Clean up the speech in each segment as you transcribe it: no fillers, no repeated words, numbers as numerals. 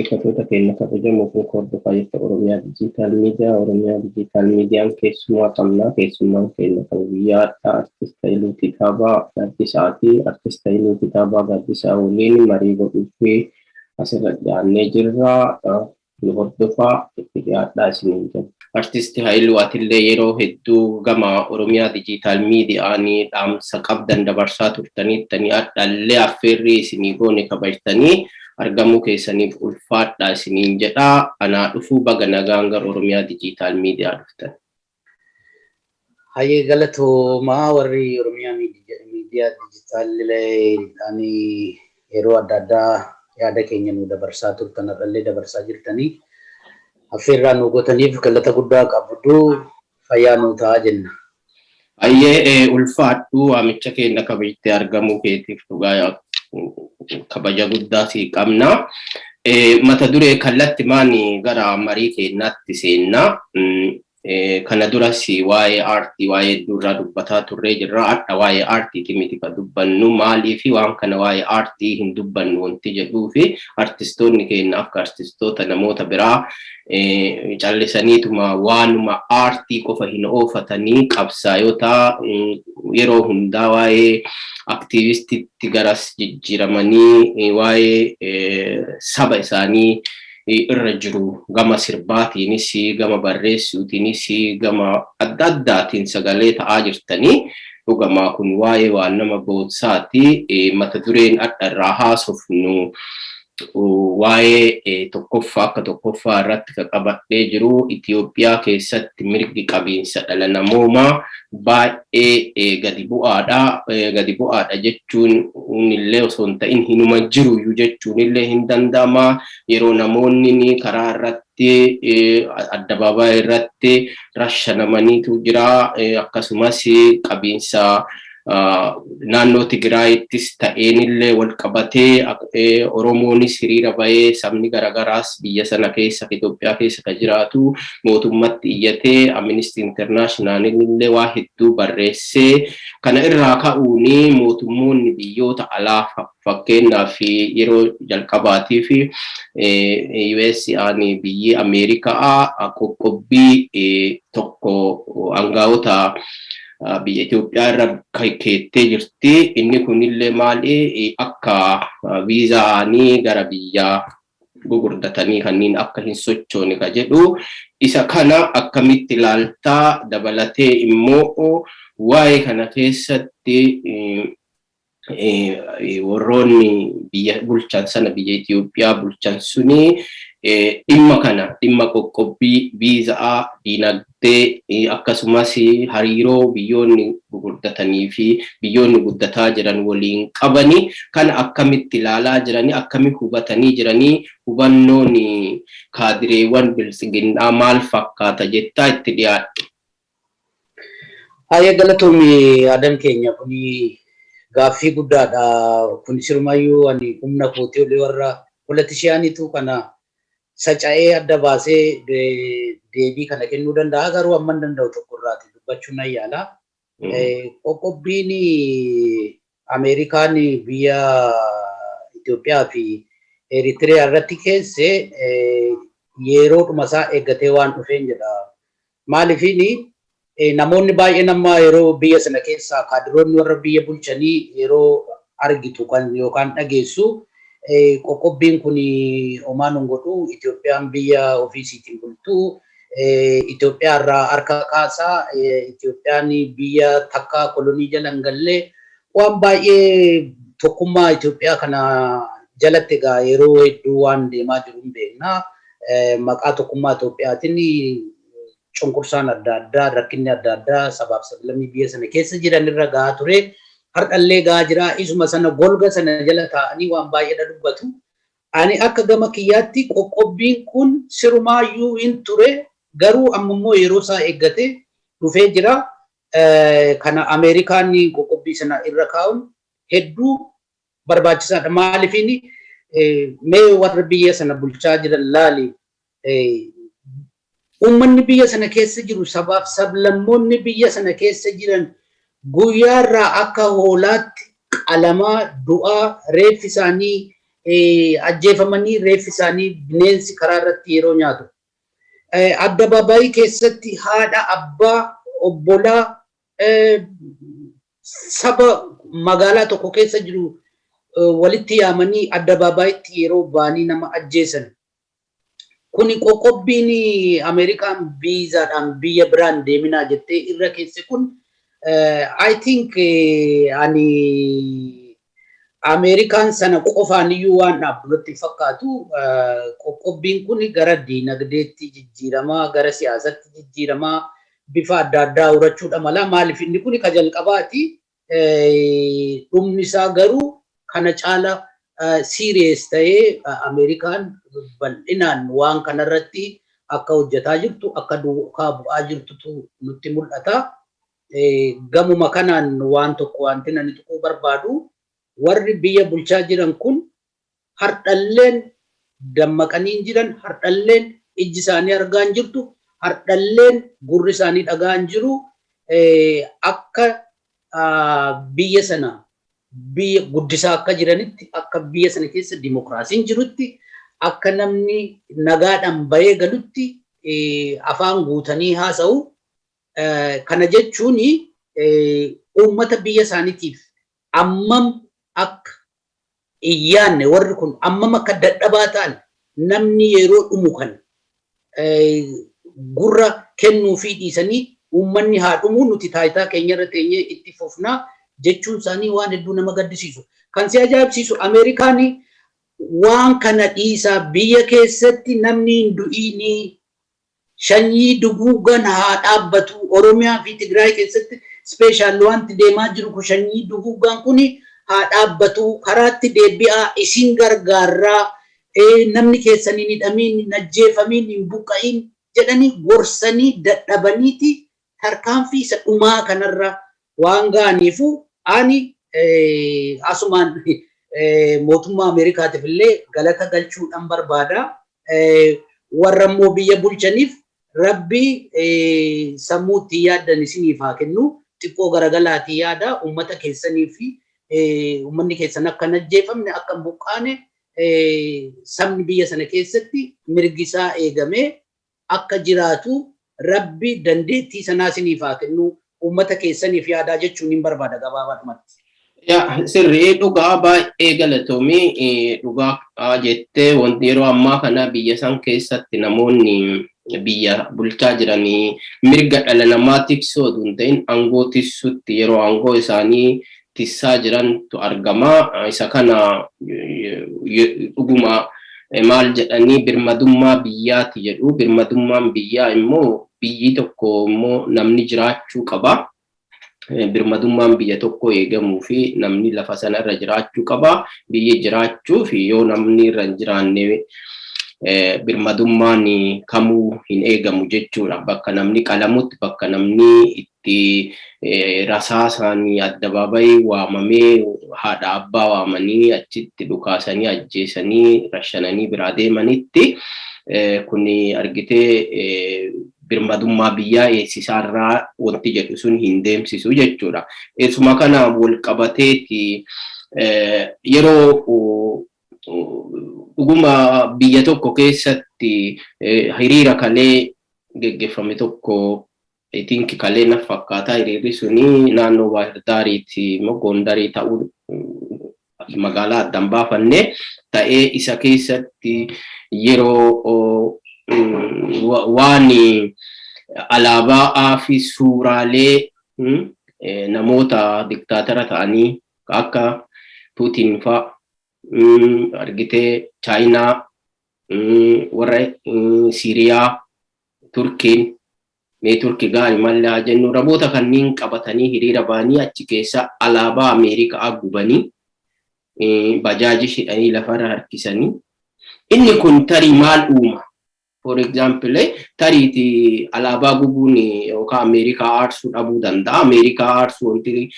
Dhaggeeffattoota keenya kabajamoo fi hordofaa jirtan Oromiyaa Dijiitaal Miidiyaa. Oromiyaa Dijiitaal Miidiyaan keessummaa qabna. Keessummaan keenya kan guyyaa har'aa Artist Hayiluu Kitaabaa Gaaddisaati. Artist Hayiluu Kitaabaa Gaaddisaa waliin marii godhuuf asirra dhiyaannee jirra. Nu hordofaa, itti dhiyaadhaa isiniin jenna. Artist Hayiluu, atillee yeroo hedduu gama Oromiyaa Dijiitaal Miidiyaan dhaamsa qabdan dabarsaa turtaniittanii, hadhallee affeerrii isinii goone kabajtanii argamuu keessaniif ulfaadhaa isiniin jedha. Anaa dhufuu, baga nagaan gara Oromiyaa Dijiitaal Miidiyaa dhuftan. Hayyee, galatoomaa. Warri Oromiyaa Miidiyaa Dijitaalii yeroo adda addaa yaada keenya nu dabarsaa turtan, har'allee dabarsaa jirtanii, affeerraa nu gootaniif galata guddaa qabdu, fayyaa nu ta'aa jenna. Hayyee, ulfaadhu. Waamicha keenya kabajtee argamuu keetiif dhugaa kabaja guddaa sii qabna. Mata duree kallatti maani gara marii keenyaatti seenna. Kana duras waa'ee aartii, waa'ee hedduu irraa dubbataa turree jirra. Har'a waa'ee aartiiti miti kan dubbannu. Maalii fi waan kana waa'ee aartii hin dubbannu wanti jedhuu fi artistoonni keenya akka artistoota namoota biraa callisaniituma waanuma aartii qofa hin oofatanii, qabsaayota yeroo hundaa waa'ee aktiivistitti garas jijjiiramanii waa'ee saba isaanii irra jiru gama sirbaatiinis, gama barreessuutiinis, gama adda addaatiin sagalee ta'aa jirtanii, dhugamaa kun waa'ee waan nama boonsaati. Mata dureen adda irraa haasofnu waa'ee tokkoffaa, akka tokkoffaa irratti kan qabadhee jiru, Itoophiyaa keessatti mirgi qabiinsa dhala namoomaa baay'ee gadi bu'aadha. Gadi bu'aadha jechuun illee osoo hin ta'in hinuma jiruyyuu jechuun illee hin danda'ama. Yeroo namoonni karaa irratti, addabaabaayii irratti rashanamaniitu jira. Akkasumas qabiinsa naannoo Tigraayittis ta'eenillee wal qabatee Oromoonis hiriira bahee, sabni garagaraas biyya sana keessa, Itoophiyaa keessa kan jiraatu, mootummatti iyyatee, Amnesty International illee waa hedduu barreessee, kana irraa ka'uun mootummoonni biyyoota alaa, fakkeenyaaf yeroo jalqabaatiif USA'n, biyyi Ameerikaa, qoqqobbii tokko aangaa'ota biyya Itoophiyaa irra keettee jirti. Inni kunillee maali, akka viizaanii gara biyya gugurdatanii kanneen akka hin sochoone ka jedhu. Isa kana akkamitti ilaaltaa? Dabalatee immoo waa'ee kana keessatti warroonni biyya bulchan sana, biyya Itoophiyaa bulchan suni, dhimma kana, dhimma qoqqobbii viizaa, diinagdee, akkasumas hariiroo biyyoonni gugurdatanii fi biyyoonni guddataa jiran waliin qabani kana akkamitti ilaalaa jiranii, akkamitti hubatanii jiranii, hubannoon kaadireewwan biltsiginnaa maal fakkaata jettaa? Itti dhiyaadhu. Hayyee, galatoomi Adam keenya, kuni gaaffii guddaadha. Kun sirumayyuu ani humna kootii olii, warra politicianitu kana saca'ee adda baasee deebii kana kennuu danda'a. Garuu amma hin danda'u tokko irraati dubbachuu nan yaala. Qoqqobbiin Ameerikaan biyya Itoophiyaa fi Eritiriyaa irratti keesse yeroodhuma isaa eeggatee waan dhufeen jedha. Maaliifiin namoonni baay'een amma yeroo biyya sana keessaa kaadiroonni warra biyya bulchanii yeroo argitu kan yookaan dhageessu, qoqqobbiin kun homaa nun godhu, Itoophiyaan biyya ofiisiitiin bultu, Itoophiyaa irraa harka kaasaa, Itoophiyaan biyya takka kolonii jala hin galle, waan baay'ee tokkummaa Itoophiyaa kana jalatti egaa yeroo hedduu waan deemaa jiru hin beekna. Maqaa tokkummaa Itoophiyaatiin cunqursaan adda addaa, rakkinni adda addaa sabaaf sablammii biyya sana keessa jiran irra gahaa ture. Har'allee gahaa jira. Isuma sana golga sana jala taa'anii waan baay'eedha dubbatu. Ani akka gama kiyyaatti qoqqobbiin kun sirumaayyuu hin ture, garuu amma immoo yeroo isaa eeggate dhufee jira. Kana Ameerikaan qoqqobbii sana irra kaa'uun hedduu barbaachisaadha. Maaliifin, mee warra biyya sana bulchaa jiran laali. Uummanni biyya sana keessa jiru, sabaaf sablammoonni biyya sana keessa jiran, guyyaarraa akka hoolaatti qalamaa, du'aa, reeffi isaanii ajjeefamanii reeffi isaanii bineensi karaa irratti yeroo nyaatu. Addabaabaayii keessatti haadha, abbaa, obbolaa, saba magaalaa tokko keessa jiru walitti yaamanii addabaabaayitti yeroo ba'anii nama ajjeesan. Kuni qoqqobbiin Ameerikaan viizaadhaan biyya biraan deeminaa jettee irra keesse kun, I think, ani Ameerikaan sana qofaan iyyuu waan dhaabdu fakkaatu. Qoqqobbiin kun gara diinagdeetti jijjiiramaa, gara siyaasatti jijjiiramaa, bifa adda addaa horachuudha mala. Maaliif, inni kun ka jalqabaati. Dhumni isaa garuu kana caala serious ta'ee Ameerikaan bal'inaan waan kanarratti akka hojjetaa jirtu, akka duukaa bu'aa jirtutu nutti mul'ata. Gamuma kanaan waan tokko wanti ani tuquu barbaadu, warri biyya bulchaa jiran kun hardhalleen dammaqanii jiran, hardhalleen ijji isaanii argaa hin jirtu, hardhalleen gurri isaanii dhagaa hin jiru. Akka biyya sana biyya guddisaa akka jiranitti, akka biyya sana keessa dimokiraasiin jirutti, akka namni nagaadhaan bahee galutti afaan guutanii haasa'u. Kana jechuun uummata biyya isaaniitiif ammam akka hin yaanne, warri kun ammam akka dadhabaa ta'an, namni yeroo dhumu kan gurra kennuu fi dhiisanii uummanni haa dhumu, nuti taayitaa keenya irra teenyee itti fufnaa jechuun isaanii waan hedduu nama gaddisiisu. Kan si ajaa'ibsiisu, Ameerikaan waan kana dhiisaa, biyya keessatti namni hin du'iinii, sanyii duguugan haa dhaabbatu, Oromiyaa fi Tigraay keessatti special wanti deemaa jiru kun, sanyii duguugaan kun haa dhaabbatu, karaatti deebi'aa, isin gargaarraa, namni keessan hin hidhamiin, hin ajjeefamiin, hin buqqa'iin jedhanii gorsanii dadhabaniiti tarkaanfii isa dhumaa kanarra waan ga'aniifu, ani asumaan mootummaa Ameerikaatiif illee galata galchuudhaan barbaada. Warra immoo biyya bulchaniif Rabbi sammuu ittiin yaaddan isiniif haa kennu. Xiqqoo garagalaatii yaada uummata keessanii fi uummanni keessan akka hin ajjeefamne, akka hin buqqaane, sabni biyya sana keessatti mirgi isaa eegamee akka jiraatu Rabbi dandeettii sanaa isiniif haa kennu, uummata keessaniif yaadaa jechuun hin barbaada gabaabaadhumatti. Yaa, sirrii, dhugaa, baay'ee galatoomii. Dhugaa jettee, wanti yeroo ammaa kana biyya san keessatti namoonni biyya bulchaa jiranii mirga dhala namaa tiksuu osoo hin ta'in aangoo tiksutti yeroo aangoo isaanii tissaa jirantu argama. Isa kana dhuguma maal jedhanii, birmadummaa biyyaati jedhu. Birmadummaan biyyaa immoo biyyi tokko immoo namni jiraachuu qaba. Birmadummaan biyya tokko eegamuu fi namni lafa sana irra jiraachuu qaba. Biyyi jiraachuu fi yoo namni irra hin jiraanne birmadummaan kamuu hin eegamu jechuudha. Bakka namni qalamutti, bakka namni itti rasaasaan addabaabayii waamamee, haadha abbaa waamanii achitti dhukaasanii ajjeesanii rashananii biraa deemanitti, kun argitee birmadummaa biyyaa eegsisaarraa wanti jedhu sun hin deemsisu jechuudha. Isuma kana wal qabateeti yeroo dhuguma biyya tokko keessatti hiriira kalee geggeeffame tokko, I think kalee na fakkaata, hiriirri suni naannoo Baahirdaariiti immoo Gondarii ta'uu magaalaa addaan baafanne ta'ee, isa keessatti yeroo waan alaabaa fi suuraalee namoota diktaatara ta'anii akka Putin fa'a argitee, Chaayinaa, warra Siiriyaa, Turkiin, mee Turki gaarii malee haa jennu, namoota kanneen qabatanii hiriira ba'anii achi keessa alaabaa Ameerikaa gubanii, bajaajii hidhanii lafarra harkisanii, inni kun tarii maal uuma? For example, tariiti alaabaa gubuun yookaan Ameerikaa aarsuu dhabuu danda'a. Ameerikaa aarsuu wanti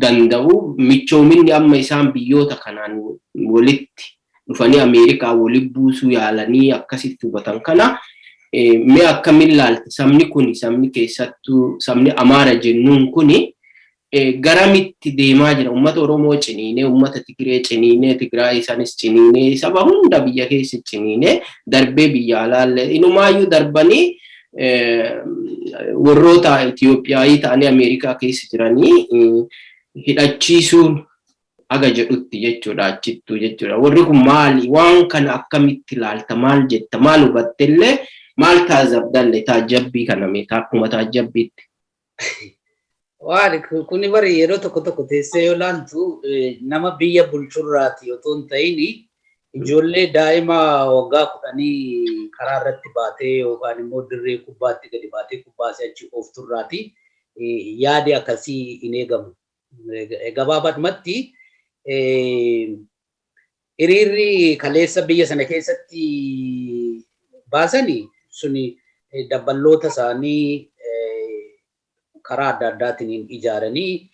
danda'u, michoominni amma isaan biyyoota kanaan walitti dhufanii Ameerikaa walitti buusuu yaalanii akkasitti hubatan kana mee akkamiin laalta? Sabni kuni, sabni keessattuu sabni Amaara jennuun kuni Garamitti deemaa jira? Uummata Oromoo ciniinee, uummata Tigiree ciniinee, Tigraay isanis ciniinee, saba hunda biyya keessa ciniinee, darbee biyya alaallee inumaayyuu darbanii warroota Itoophiyaayii ta'anii Ameerikaa keessa jiranii hidhachiisuun aga jedhutti jechuudha, achittuu jechuudha. Warri kun maali? Waan kana akkamitti ilaalta? Maal jetta? Maal hubattellee? Maal taazabdalle? Taajjabbii kana mee akkuma taajjabbiitti. Waan kuni bari yeroo tokko tokko teessee yoo ilaaltu, nama biyya bulchurraati otoo hin ta'in, ijoollee daa'ima waggaa 10 karaa irratti baatee yookaan immoo dirree kubbaatti gadi baatee kubbaasee achi oofturraati yaadi akkasii hin eegamu. Gabaabadhumatti, hiriirri kaleessa biyya sana keessatti baasanii suni dabballoota isaanii karaa adda addaatiin ijaaranii,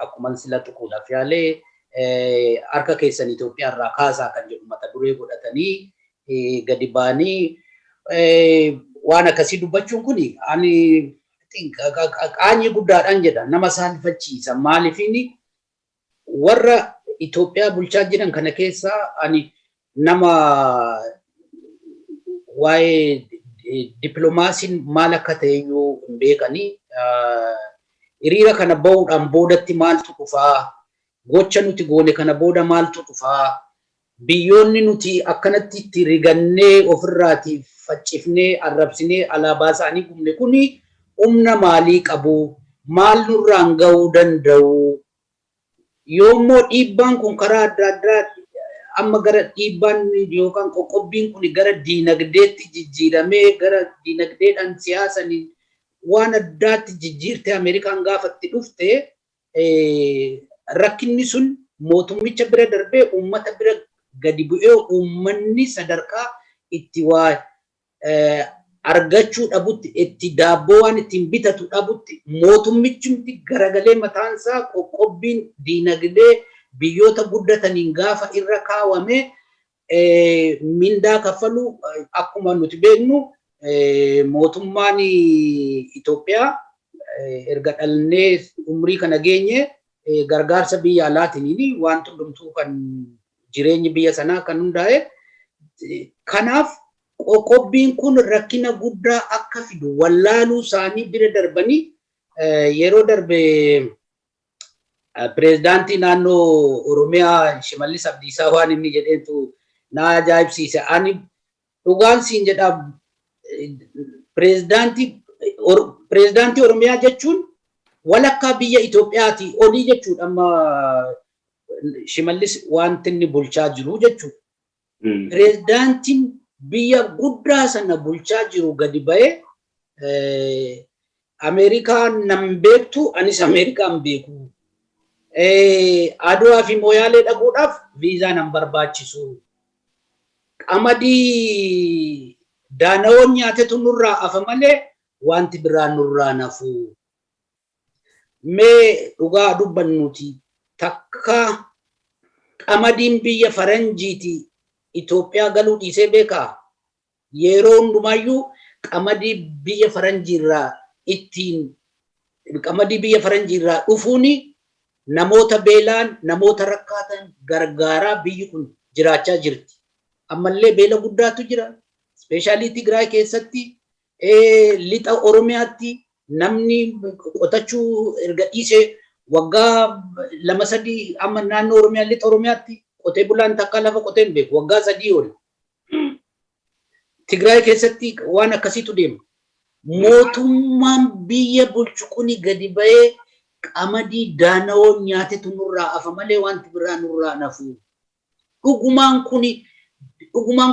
akkuma sila tuquudhaaf yaalee, harka keessan Itoophiyaa irraa kaasaa kan jedhu mata duree godhatanii gadi ba'anii waan akkasii dubbachuun kuni ani qaanyii guddaadhaan jedha, nama saalfachiisa. Maaliifini, warra Itoophiyaa bulchaa jiran kana keessaa ani nama waa'ee dippiloomaasiin maal akka ta'e iyyuu hin beekanii, hiriira kana bahuudhaan boodatti maaltu dhufaa? Gocha nuti goone kana booda maaltu dhufaa? Biyyoonni nuti akkanatti itti rigannee, ofirraati faccifnee, arrabsinee, alaabaa isaanii gubne kuni humna maalii qabu? Maal nurraan gahuu danda'u? Yoommoo dhiibbaan kun karaa adda addaa amma gara dhiibbaan yookaan qoqqobbiin kun gara diinagdeetti jijjiiramee, gara diinagdeedhaan siyaasaniin waan addaatti jijjiirtee Ameerikaan gaafatti dhufte, rakkinni sun mootummicha bira darbee uummata bira gadi bu'ee, uummanni sadarkaa itti waa argachuu dhabutti, itti daabboo waan ittiin bitatu dhabutti, mootummichumti garagalee mataansaa qoqqobbiin diinagdee biyyoota guddataniin gaafa irra kaawame mindaa kaffalu. Akkuma nuti beeknu, mootummaan Itoophiyaa erga dhalnee umrii kana geenye gargaarsa biyya alaatiin waan hundumtuu kan jireenyi biyya sanaa kan hundaa'e. Kanaaf qoqqobbiin kun rakkina guddaa akka fidu wallaaluu isaanii bira darbanii, yeroo darbe pireezidaantii naannoo Oromiyaa Shimallis Abdiisaa waan inni jedheetu na ajaa'ibsiise. Ani dhugaan siin jedha, pireezidaantii Oromiyaa jechuun walakkaa biyya Itoophiyaati olii jechuudha, amma Shimallis wanti inni bulchaa jiru jechuudha. Pireezidaantiin biyya guddaa sana bulchaa jiru gadi ba'ee, "Ameerikaan nan beektu, anis Ameerikaan beeku. Adwaa fi Mooyaalee dhaquudhaaf viizaa nan barbaachisu. Qamadii daanawoon nyaatetu nurraa afa malee wanti biraa nurraa nafu." Mee dhugaa dubbannuti, takka qamadiin biyya faranjiiti Itoophiyaa galuu dhiisee beekaa? Yeroo hundumaayyuu qamadii biyya faranjiirraa ittiin qamadii biyya faranjiirraa dhufuuni namoota beelaan, namoota rakkaatan gargaaraa biyyi kun jiraachaa jirti. Ammallee beela guddaatu jira. Especially Tigraay keessatti, lixa Oromiyaatti namni qotachuu erga dhiisee waggaa 2 3. Amma naannoo Oromiyaa, lixa Oromiyaatti qotee bulaan takka lafa qotee hin beeku waggaa 3 ol. Tigraay keessatti waan akkasiitu deema. Mootummaan biyya bulchu kuni gadi ba'ee, "Qamadii daanawoon nyaatetu nurraa afa malee wanti biraa nurraa nafu." Dhugumaan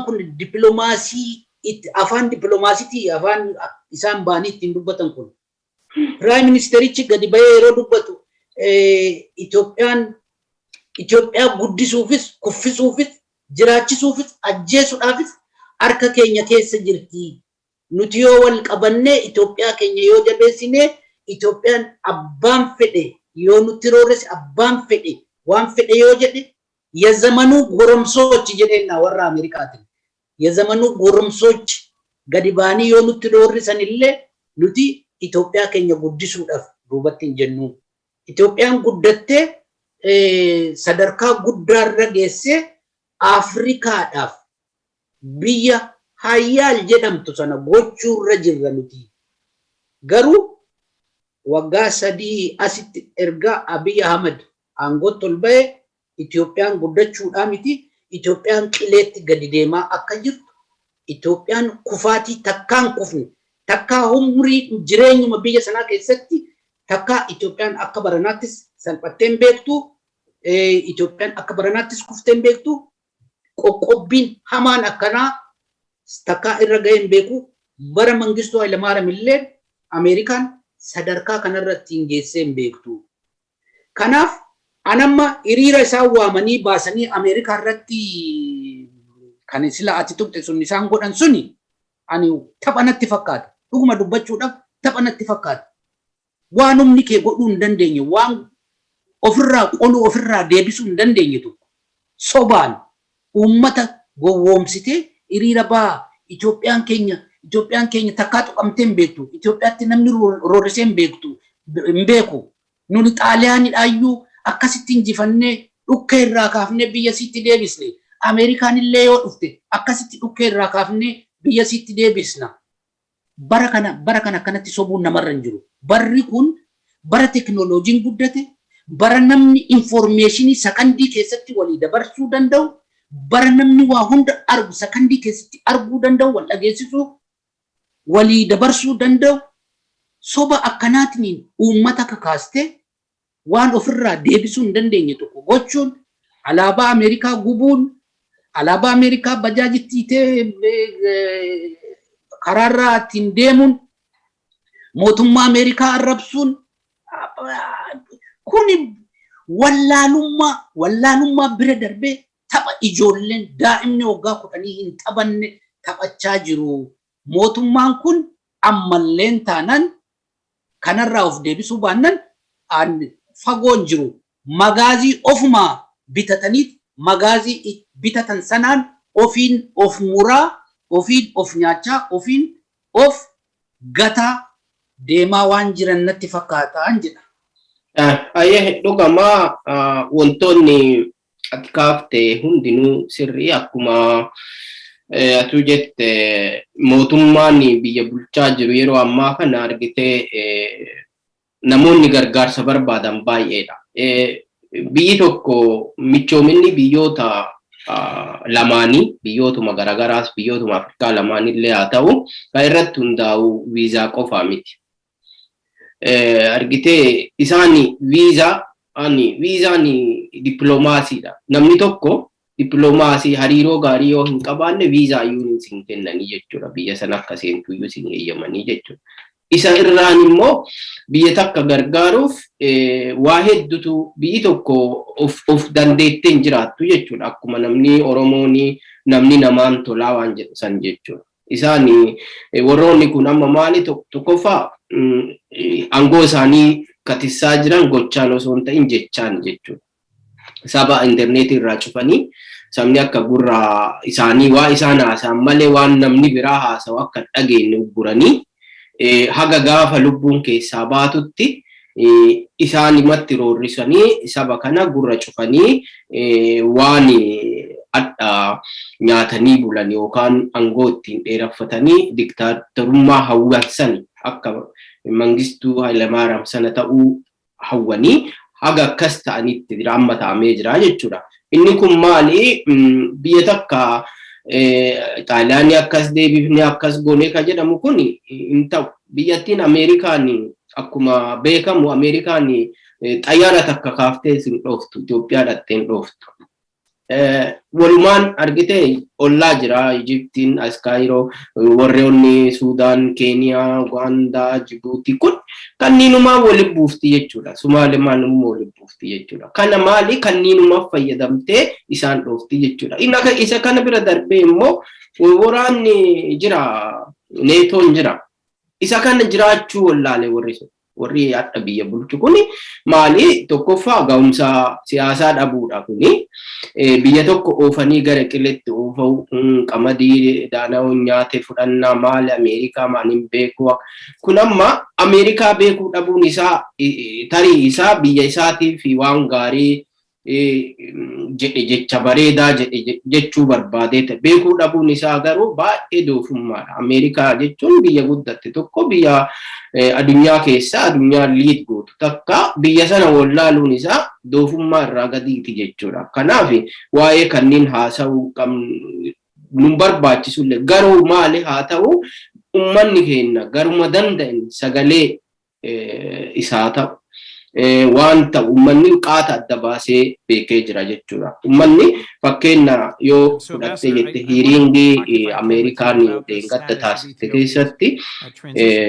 kun dippiloomaasii itti afaan dippiloomaasiitii afaan isaan ba'anii ittiin dubbatan kun. Prime ministerichi gadi ba'ee yeroo dubbatu, Itoophiyaan Itoophiyaa guddisuufis, kuffisuufis, jiraachisuufis, ajjeesuudhaafis harka keenya keessa jirti. Nuti yoo wal qabannee Itoophiyaa keenya yoo jabeessine, Itoophiyaan abbaan fedhe yoo nutti roorrese, abbaan fedhe waan fedhe yoo jedhe, "የዘመኑ ጎረምሶች" jedheenna warra Ameerikaatiin. የዘመኑ ጎረምሶች gadi ba'anii yoo nutti roorrisan illee, nuti Itoophiyaa keenya guddisuudhaaf duubatti hin jennu. Itoophiyaan guddattee sadarkaa guddaarra geessee Afrikaadhaaf biyya hayyaal jedhamtu sana gochuurra jirra nuti. Garuu waggaa 3 asitti erga Abiy Ahmed aangootti ol ba'e Itoophiyaan guddachuudhaa miti, Itoophiyaan qileetti gadi deemaa akka jirtu, Itoophiyaan kufaatii takkaan kufne, takkaa umrii jireenyuma biyya sanaa keessatti takkaa Itoophiyaan akka baranaattis salphattee hin beektu, Itoophiyaan akka baranaattis kuftee hin beektu, qoqqobbiin hamaan akkanaa takkaa irra gahee hin beeku. Bara Mangistuu Hayilamaariyaam illee Ameerikaan sadarkaa kanarra ittiin geessee hin beektu. Kanaaf anamma hiriira isaan waamanii baasanii Ameerikaa irratti kan sila ati tuqxe sun isaan godhan suni ani tapha natti fakkaata. Dhuguma dubbachuudhaaf tapha natti fakkaata. Waan humni kee godhuu hin dandeenye, waan ofirraa qoluu, ofirraa deebisuu hin dandeenye tokko sobaan uummata gowwoomsitee hiriira bahaa, Itoophiyaan keenya, Itoophiyaan keenya takkaa tuqamtee hin beektu, Itoophiyaatti namni roorrisee hin beektu hin beeku, nuni Xaaliyaanidhaayyuu akkasitti injifannee dhukkee irraa kaafnee biyya isiitti deebisne, Ameerikaan illee yoo dhufte akkasitti dhukkee irraa kaafnee biyya isiitti deebisna. Bara kana akkanatti sobuun namarra hin jiru. Barri kun bara teknooloojiin guddate, bara namni information sakandii keessatti walii dabarsuu danda'u, bara namni waa hunda argu, sakandii keessatti arguu danda'u, wal dhageessisuu, walii dabarsuu danda'u, soba akkanaatiin uummata kakaastee waan ofirraa deebisuu hin dandeenye tokko gochuun, alaabaa Ameerikaa gubuun, alaabaa Ameerikaa bajaajitti hiitee karaarraa ittiin deemuun, mootummaa Ameerikaa arrabsuun kuni wallaalummaa bira darbee tapha ijoolleen daa'imni waggaa 10 hin taphanne taphachaa jiru. Mootummaan kun ammalleen taanaan kanarraa of deebisuu baannan fagoon jiru. Magaazii ofumaa bitataniit magaazii bitatan sanaan ofiin of muraa, ofiin of nyaachaa, ofiin of gataa deemaa waan jiran natti fakkaataan jedha. Ayyee, dhugamaa wantoonni ati kaafte hundinuu sirrii. Akkuma atu jette, mootummaan biyya bulchaa jiru yeroo ammaa kana argitee namoonni gargaarsa barbaadan baay'eedha. Biyyi tokko michoominni biyyoota lamaanii, biyyootuma garagaraas, biyyootuma Afrikaa lamaanillee haa ta'u, kan irratti hundaa'u viizaa qofaa miti. Argitee isaan viizaa ani viizaan dippiloomaasiidha. Namni tokko dippiloomaasii hariiroo gaarii yoo hin qabaanne viizaa iyyuu hin kennanii jechuudha. Biyya sana akka seentu iyyuu hin eeyyamanii jechuudha. Isa irraan immoo biyya takka gargaaruuf waa hedduutu biyyi tokko of dandeettee hin jiraattu jechuudha. Akkuma namni Oromoon namni namaan tolaa waan jedhu san jechuudha. Isaan warroonni kun amma maali? Tokkoffaa, aangoo isaanii katissaa jiran gochaan osoo hin ta'in jechaan jechuudha. Saba intarneetii irraa cufanii sabni akka gurra isaanii waa isaan haasa'an malee waan namni biraa haasa'u akka dhageenye ugguranii, haga gaafa lubbuun keessaa baatutti isaanimatti roorrisanii, saba kana gurra cufanii, waan adda nyaatanii bulan yookaan aangoo ittiin dheereffatanii diktaatorummaa hawwan sani, akka Mangistuu Hayilamaariyaam sana ta'uu hawwanii haga akkas ta'anitti jira, amma ta'amee jira jechuudha. Inni kun maali? Biyya takka Xaaliyaanii akkas deebifnee akkas goonee ka jedhamu kun hin ta'u. Biyyattiin Ameerikaan akkuma beekamu Ameerikaan xayyaara takka kaaftee sin dhooftu, Itoophiyaa dhattee hin dhooftu. Walumaan argite ollaa jira Ijiptiin, as Kaayiroo, warroonni Suudaan, Keeniyaa, Ugaandaa, Jibuutii kun kanniinumaa waliin buufti jechuudha. Sumaalemaan immoo waliin buufti jechuudha. Kana maali? Kanniinumaaf fayyadamtee isaan dhoofti jechuudha. Inni akka isa kana bira darbee immoo waraanni jira, neetoon jira. Isa kana jiraachuu wallaale warri sun. Warri hadha biyya bulchu kuni maali? Tokkoffaa, ga'umsa siyaasaa dhabuudha kuni. Biyya tokko oofanii gara qiletti oofa'u, qamadii daana'uun nyaate fudhannaa maali, Ameerikaa maaliin beekuu. Kun amma Ameerikaa beekuu dhabuun isaa tarii isaa biyya isaatiif waan gaarii jedhe, jecha bareedaa jedhe jechuu barbaadee ta'e. Beekuu dhabuun isaa garuu baay'ee doofummaadha. Ameerikaa jechuun biyya guddatte tokko, biyya addunyaa keessaa addunyaa lead gootu takka, biyya sana wallaaluun isaa doofummaa irraa gadiiti jechuudha. Kanaaf waa'ee kanneen haasa'uu nun barbaachisullee, garuu maali haa ta'u, ummanni keenya garuma danda'in sagalee isaa ta'u waan ta'u uummanni qaata adda baasee beekee jira jechuudha. Uummanni fakkeenya yoo fudhattee jette, hearingii Ameerikaan deeggatta taasifte keessatti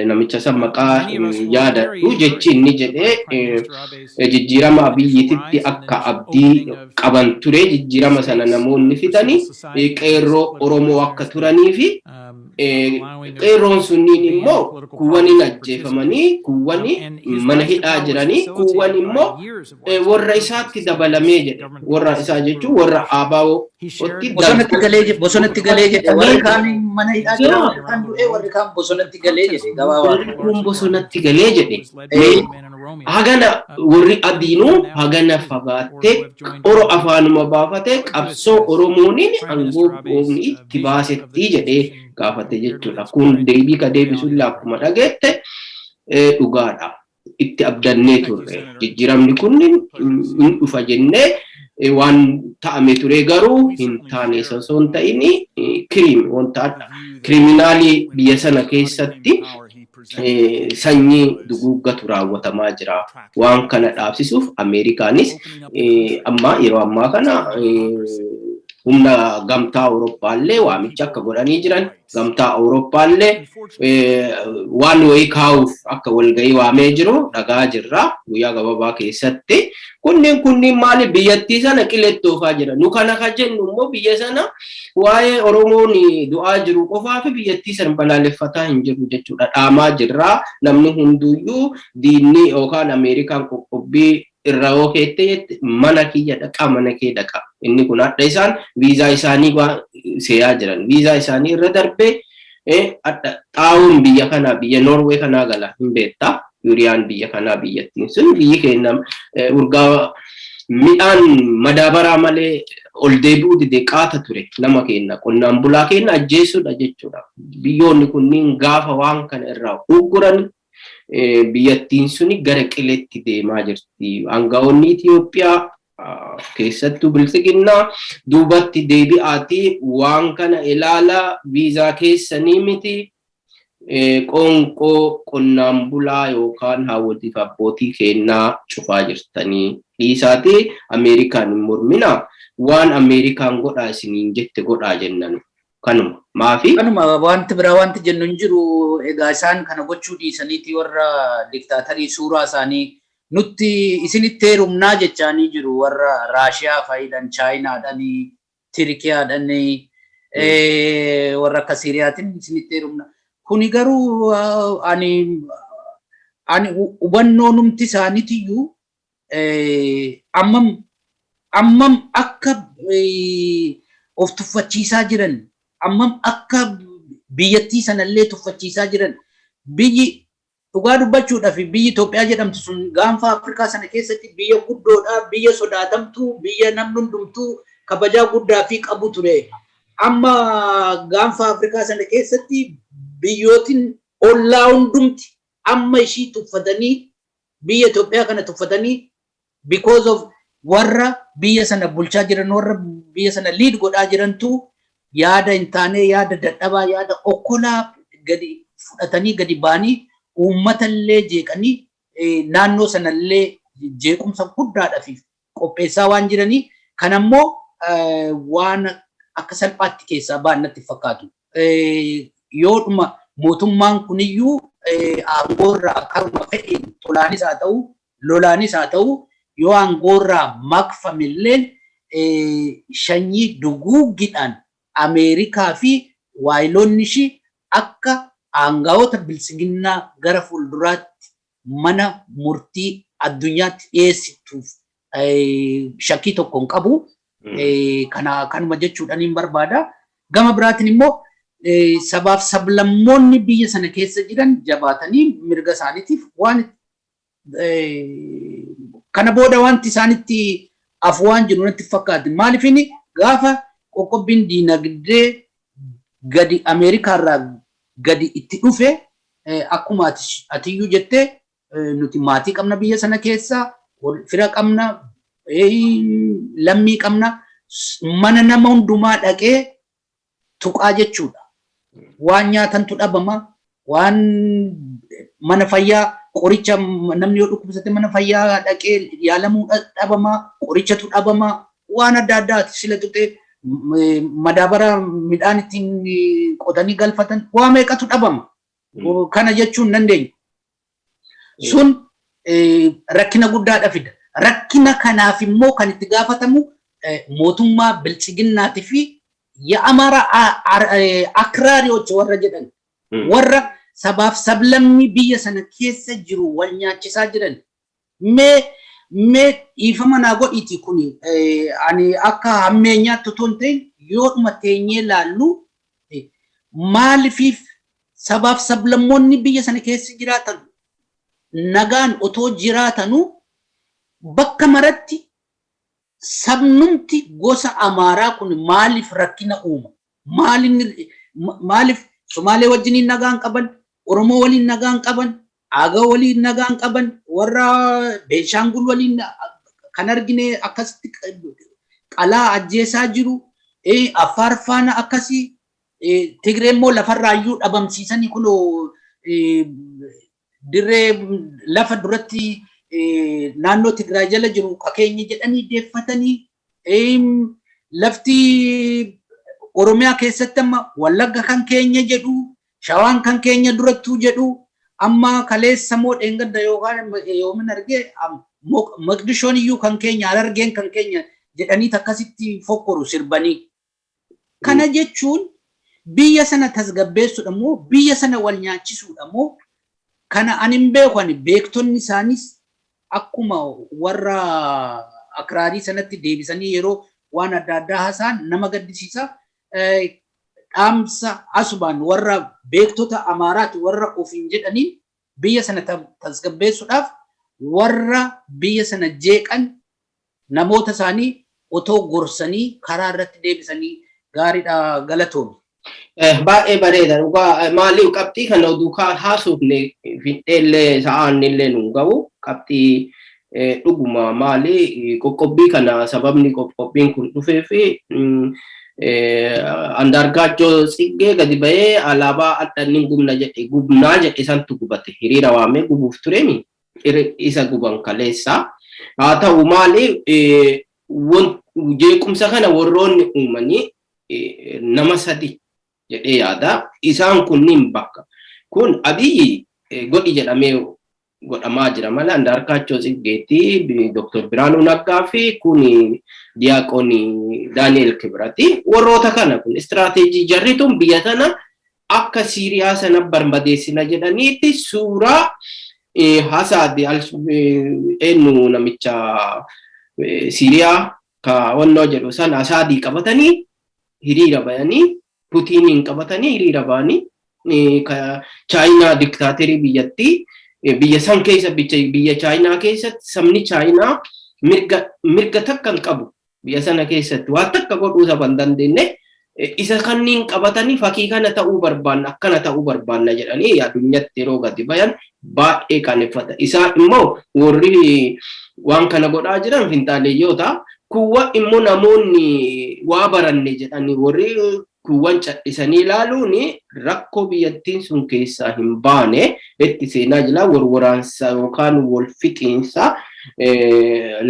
namicha san maqaa yaadadhu, jechi inni jedhee jijjiirama Abiyyiititti akka abdii qaban ture, jijjiirama sana namoonni fidanii qeerroo Oromoo akka turanii fi qeerroon sunniin immoo kuwwaniin ajjeefamanii, kuwwani mana hidhaa jiranii, kuwwan immoo warra isaatti dabalamee jedhe. Warra isaa jechuun warra ABO'tti. Bosonatti galee, bosonatti galee jedhe. Warri kaan mana hidhaa jira, warri kaan du'ee, warri kaan bosonatti galee jedhe gabaabaa. Warri kun bosonatti galee jedhe. Hagana warri adiinuu hagana fagaattee oro afaanuma baafatee qabsoo Oromooniin aangoo itti baasetti jedhee gaafate jechuudha. Kun deebii ka deebisuun akkuma dhageette dhugaadha. Itti abdannee turre. Jijjiiramni kun hin dhufa jennee waan ta'ame ture, garuu hin taane. Osoo hin ta'in crime, wanta criminalii biyya sana keessatti sanyii duguuggatu raawwatamaa jira. Waan kana dhaabsisuuf Ameerikaanis amma yeroo ammaa kana humna gamtaa Awurooppaallee waamicha akka godhanii jiran, gamtaa Awurooppaallee waan wayii kaa'uuf akka walgahii waamee jiru dhagaa jirra guyyaa gabaabaa keessatti. Kunniin maali, biyyattii sana qilettoofaa jira. Nu kana ka jennu immoo biyya sana waa'ee Oromoon du'aa jiru qofaa fi biyyattii sana balaaleffataa hin jiru jechuudha. Dhaamaa jirra. Namni hunduyyuu diinni yookaan Ameerikaan qoqqobbii irra yoo keette jette, mana kiyya dhaqaa, mana kee dhaqa. Inni kun hadha isaan viizaa isaanii seeyaa jiran. Viizaa isaanii irra darbee hadha xaa'oon biyya kanaa, biyya Noorwee kanaa gala hin beektaa. Yuuriyaan biyya kanaa, biyyattiin sun, biyyi keenya urgaa midhaan madaabaraa malee ol deebi'uu dide, qaata ture. Nama keenya, qonnaan bulaa keenya ajjeesuudha jechuudha. Biyyoonni kunniin gaafa waan kana irraa ugguran biyyattiin suni gara qileetti deemaa jirti. Aangaa'onni Itoophiyaa, keessattuu bilxiginnaa, duubatti deebi'aatii waan kana ilaala. Viizaa keessanii miti, qoonqoo qonnaan bulaa yookaan haawwotiif abbootii kennaa cufaa jirtanii, dhiisaatii Ameerikaan hin mormina, waan Ameerikaan godhaa isiniin jette godhaa jennan, kanuma maafi. Kanuma, wanti biraa wanti jennu hin jiru. Egaa isaan kana gochuu dhiisaniiti warra diktaatarii suuraa isaanii nutti isinitti heerumnaa jechaanii jiru. Warra Raashiyaa fa'iidhaan, Chaayinaadhaan, Tirkiyaadhaan, warra akka Siiriyaatiin isinitti heerumna. Kuni garuu ani hubannoo numti isaaniitiyyuu ammam akka of tuffachiisaa jiran, ammam akka biyyattii sanallee tuffachiisaa jiran. Biyyi, dhugaa dubbachuudhaaf, biyyi Itoophiyaa jedhamtu sun gaanfa Afrikaa sana keessatti biyya guddoodha, biyya sodaatamtuu, biyya namni hundumtuu kabajaa guddaa fi qabu ture. Amma gaanfa Afrikaa sana keessatti biyyootiin ollaa hundumti amma ishii tuffatanii, biyya Itoophiyaa kana tuffatanii, because of warra biyya sana bulchaa jiran, warra biyya sana lead godhaa jirantu yaada hin taane, yaada dadhabaa, yaada okkolaa gadi fudhatanii gadi ba'anii uummata illee jeeqanii, naannoo sanallee jeequmsa guddaadhaaf qopheessaa waan jiranii kan ammoo waan akka salphaatti keessaa ba'an natti fakkaatu. Yoodhuma mootummaan kuniyyuu aangoorraa karuma fedhiin tolaanis haa ta'u, lolaanis haa ta'u, yoo aangoorraa maqfamillee, sanyii duguuggiidhaan Ameerikaa fi waayiloonni ishii akka aangawoota biltsiginnaa gara fuulduraatti mana murtii addunyaatti dhiyeessituuf shakkii tokko hin qabu. Kana kanuma jechuudhaan hin barbaada. Gama biraatiin immoo sabaaf sablammoonni biyya sana keessa jiran jabaatanii mirga isaaniitiif waan kana booda wanti isaanitti afu waan jiru natti fakkaate. Maaliif inni gaafa qoqqobbiin diinagdee gadi Ameerikaarraa gadi itti dhufe, akkuma atiyyuu jettee, nuti maatii qabna biyya sana keessa, fira qabna, lammii qabna, mana nama hundumaa dhaqee tuqaa jechuudha. Waan nyaatantu dhabama, waan mana fayyaa, qoricha, namni yoo dhukkubsate mana fayyaa dhaqee yaalamuu dhabama, qorichatu dhabama, waan adda addaati sila tuqee madaabara midhaan ittiin qotanii galfatan waa meeqatu dhabama. Kana jechuun hin dandeenyu. Sun rakkina guddaadha fida. Rakkina kanaaf immoo kan itti gaafatamu mootummaa biltsiginnaatii fi የአማራ አክራሪዎች warra jedhan, warra sabaaf sablammii biyya sana keessa jiru wal nyaachisaa jiran. Mee dhiifama naa godhiiti, kuni ani akka hammeenyaatti otoo hin ta'in, yoodhuma teenyee laallu, maalifiif sabaaf sablammoonni biyya sana keessa jiraatan nagaan otoo jiraatanuu bakka maratti sabnumti gosa Amaaraa kun maaliif rakkina uuma? Maaliif Somaalee wajjiniin nagaan qaban, Oromoo waliin nagaan qaban, Agaw waliin nagaan qaban, warra Beenshaangul waliin kan argine akkasitti qalaa ajjeesaa jiru, Affaar faana akkasii, Tigree immoo lafarraayyuu dhabamsiisanii kunoo dirree lafa duratti naannoo Tigraay jala jiru qakeenya jedhanii deeffatanii, lafti Oromiyaa keessatti amma Wallagga kan keenya jedhu, Shawaan kan keenya durattuu jedhu, amma kaleessa moo dheengadda yookaan yoomin argee Moqdishoon iyyuu kan keenya, Harargeen kan keenya jedhanii akkasitti fokkoru sirbanii. Kana jechuun biyya sana tasgabbeessuudha moo biyya sana wal nyaachisuudha moo kana ani hin beeku. Ani beektonni isaanis akkuma warra akraarii sanatti deebisanii yeroo waan adda addaa haasa'an nama gaddisiisa. Dhaamsa asumaan warra beektota Amaaraati warra ofiin jedhaniin, biyya sana tasgabbeessuudhaaf warra biyya sana jeeqan namoota isaanii otoo gorsanii karaa irratti deebisanii gaariidha. Galatoomi. Baay'ee bareeda dhugaa. Maaliif qabxii kana oduu haasofne fixeellee sa'aan illee nu ga'u. Qabxii dhuguma maali qoqqobbii kana, sababni qoqqobbiin kun dhufee fi Andaargaachoo Tsiggee gadi ba'ee alaabaa adda inni gubna jedhe, gubnaa jedhe santu gubate. Hiriira waamee gubuuf tureemi, isa guban kaleessa. Haa ta'u, maali jeequmsa kana warroonni uumanii nama sadi jedhee yaada. Isaan kunniin bakka kun Abiyyi godhi jedhamee godhamaa jira malee, Andaarkaachoo Tsiggeetii, Dr. Biraanuu Naggaa fi kun Diyaaqoonii Daani'el Kibrati. Warroota kana kun istiraateejii jarri tun biyya tana akka Siiriyaa sana barbadeessina jedhaniitti suuraa Hasaadi eenyu namicha Siiriyaa ka wannoo jedhu sana Asaadii qabatanii hiriira bayanii, Putiiniin qabatanii hiriira ba'anii, Chaayinaa diktaaterii biyyattii biyya san keessa, biyya Chaayinaa keessatti sabni Chaayinaa mirga takka hin qabu, biyya sana keessatti waan takka godhuu saba hin dandeenye, isa kanniin qabatanii fakii kana ta'uu barbaanna, akkana ta'uu barbaanna jedhanii addunyatti yeroo gadi bayan baay'ee qaaneffata. Isaan immoo warri waan kana godhaa jiran finxaaleeyyoota. Kuwwa immoo namoonni waa baranne jedhanii warri kuuwwan cadhisanii ilaaluun rakkoo biyyattiin sun keessaa hin baane itti seenaa jira. Warwaraansa yookaan wal fixiinsa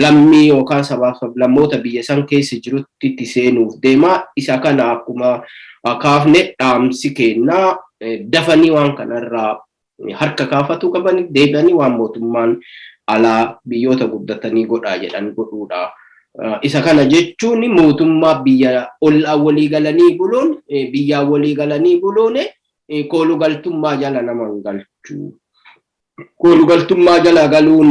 lammii yookaan sabaaf sablammoota biyya san keessa jirutti itti seenuuf deema. Isa kana akkuma kaafne dhaamsi kennaa dafanii waan kanarraa harka kaafatu qaban, deebi'anii waan mootummaan alaa biyyoota guddatanii godhaa jedhan godhuudha. Isa kana jechuun mootummaa biyya ollaa walii galanii buluun, biyyaa walii galanii buluun kooluu galtummaa jala nama hin galchu. Koolugaltummaa jala galuun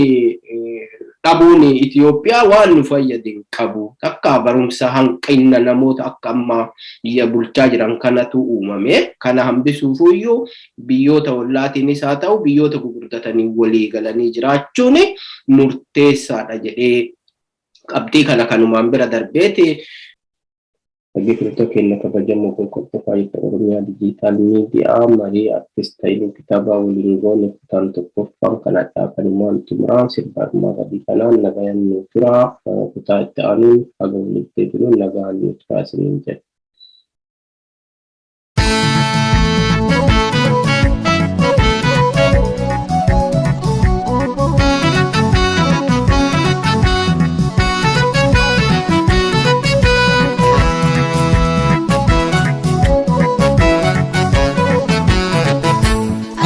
dhabuun Itoophiyaa waan nu fayyade hin qabu. Takka barumsa hanqina namoota akka ammaa biyya bulchaa jiran kanatu uumame. Kana hambisuufuyyuu biyyoota ollaatiinis haa ta'u biyyoota gurguddatanii walii galanii jiraachuun murteessaadha jedhee qabxii kana kanumaan bira darbeeti. Dhaggeeffattoota keenya kabajamoo kun qophaa'aa jirtu Oromiyaa Digital Media marii artist Hayiluu Kitaabaa waliin goone kutaan tokkoffaan kana kanumaan xumuraa sirba armaa gadii kanaan nagayaan nu turaa kutaa itti aanuun haga walitti deebinuun nagaan nu turaa isiniin jedha.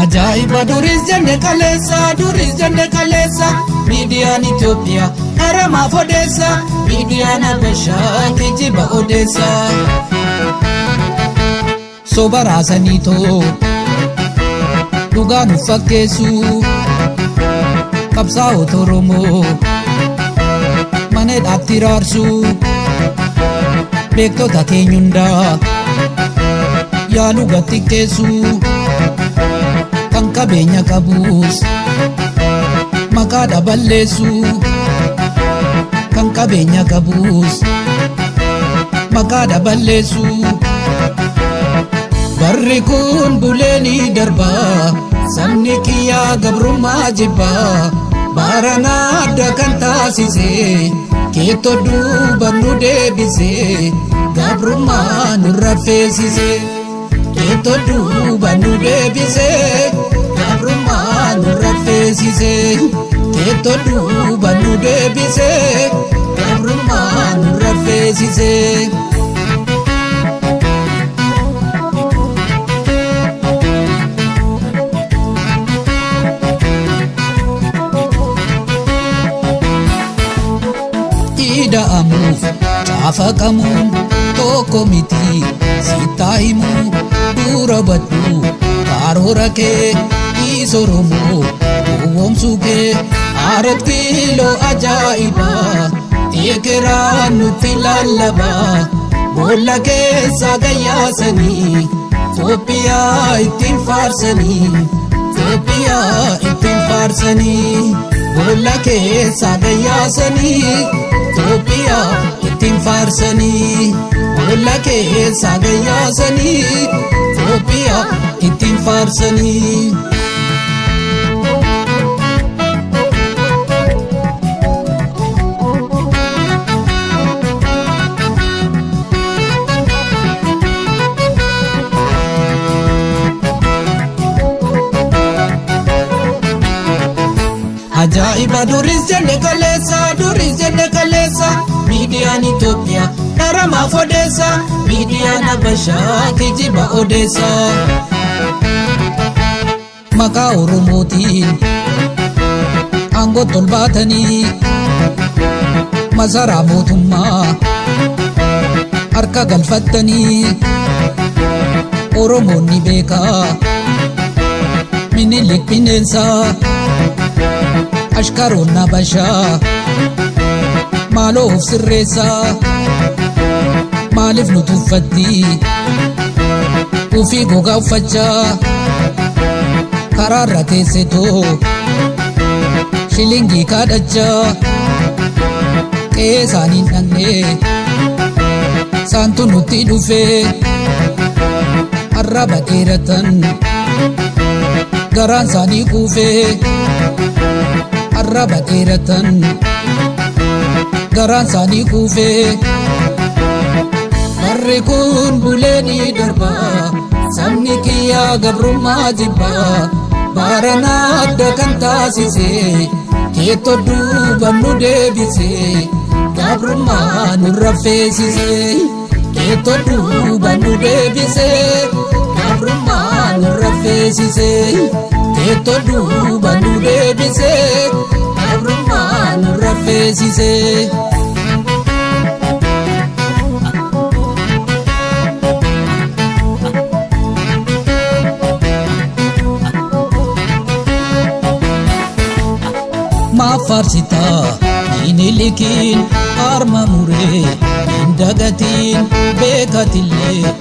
Ajaa'iba duris jenne kaleessa duris jenne kaleessa miidiyaan Itoophiyaa haramaaf odeessa miidiyaan Habashaa kijiba odeessa. Soba raasanii too dhugaa nu fakkeessu qabsaa'ota Oromoo mana hidhaatti raarsu beektota keenya hundaa yaaluu gattiqqeessu. Kan qabeenya qabus maqaa dhaballeessu kan qabeenya qabus maqaa dhaballeessu. Barri kun bulee ni darba sabni kiyyaa gabrummaa jibba baranaa adda kan taasise keettoo duuba nu deebise gabrummaa nurra feesise. Keettoo duuba nu deebise gabrummaa nurra feesise. Keettoo duuba nu deebise gabrummaa nurra feesise. Ida'amuuf caafaqamuun tokko miti sittaa himuu dura baddu karoora kee dhiisa Oromoo gowwoomsuu kee arat kiiloo ajaa'ibaa ekeraa nutti lallabaa boolla keessa gayyaasanii Itoophiyaa ittiin faarsanii Itoophiyaa ittiin faarsanii boolla keessa gayyaasanii Itoophiyaa ittiin faarsanii boolla keessa gayyaasanii Itoophiyaa ittiin faarsanii. Ajaa'iba duris jenne kaleessa duris jenne kaleessa miidiyaan Itoophiyaa dharamaaf odeessa miidiyaan Habashaa kijiba odeessa. Maqaa Oromootiin aangoo tolbaatanii masaraa mootummaa harka galfattanii Oromoonni beekaa Minilik bineensaa. Ashkaroon Habashaa maaloo of sirreessaa maaliif nu tuffatti ufii gogaa uffachaa karaarra teessetoo shilingii kadhachaa qe'ee isaaniin dhaqnee saantu nutti dhufee arraba dheeratan garaan isaanii kuufee. Arraba dheeratan garaan isaanii kuufee. Barri kun bulee ni darba sabni kiyyaa gabrummaa jibba baranaa adda kan taasise keettoo duuba nu deebise gabrummaa nurra feesise keettoo duuba nu deebise gabrummaa nurra feesise. Keettoo duuba nu deebise gabrummaa nurra feesise. faarsitaa Minilikiin harma muree hin dagatiin beekatillee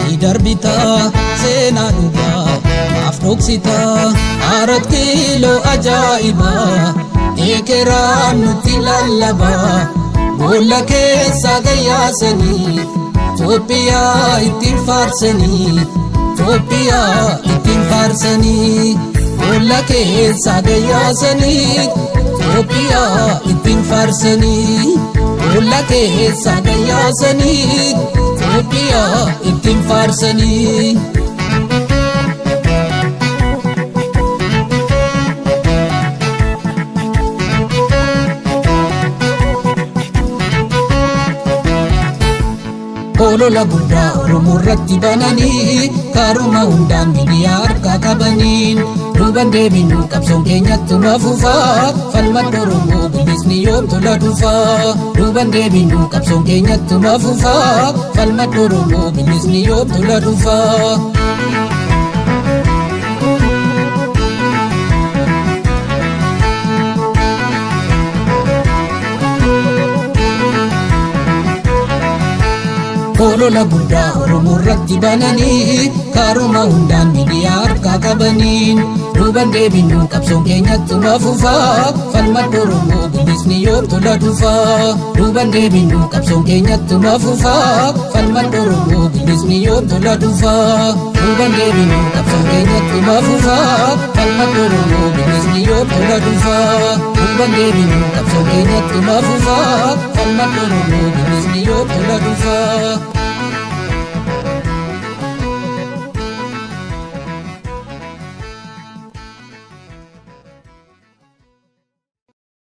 ni darbitaa seenaa dhugaa maaf dhoksitaa. Arat kiiloo ajaa'ibaa ekeraan nutti lallabaa boolla keessa gayyaasanii Itoophiyaa ittiin faarsanii Itoophiyaa ittiin faarsanii boolla keessa gayyaasanii Itoophiyaa ittiin faarsanii boolla keessa gayyaasanii Itoophiyaa ittiin faarsanii. Olola guddaa Oromoo irratti bananii karuma hundaan miidiyaa harkaa qabaniin duuban deebinuu qabsoon keenyattuma fufaa falmadda Oromoo bilisni yoom tola dhufaa duuban deebinuu qabsoon keenyattuma fufaa falmadda Oromoo bilisni yoom tola dhufaa. Olola guddaa Oromoo irratti bananii karuma hundaan miidiyaa harkaa qabaniin duuban deebinuu qabsoon keenyattuma fufaa falmadda Oromoo bilisni yoom tola dhufaa duuban deebinuu qabsoon keenyattuma fufaa falmadda Oromoo bilisni yoom tola dhufaa duuban deebinuu qabsoon keenyattuma fufaa falmadda Oromoo bilisni yoom tola dhufaa duuban deebinuu qabsoon keenyattuma fufaa falmadda Oromoo bilisni yoom tola dhufaa.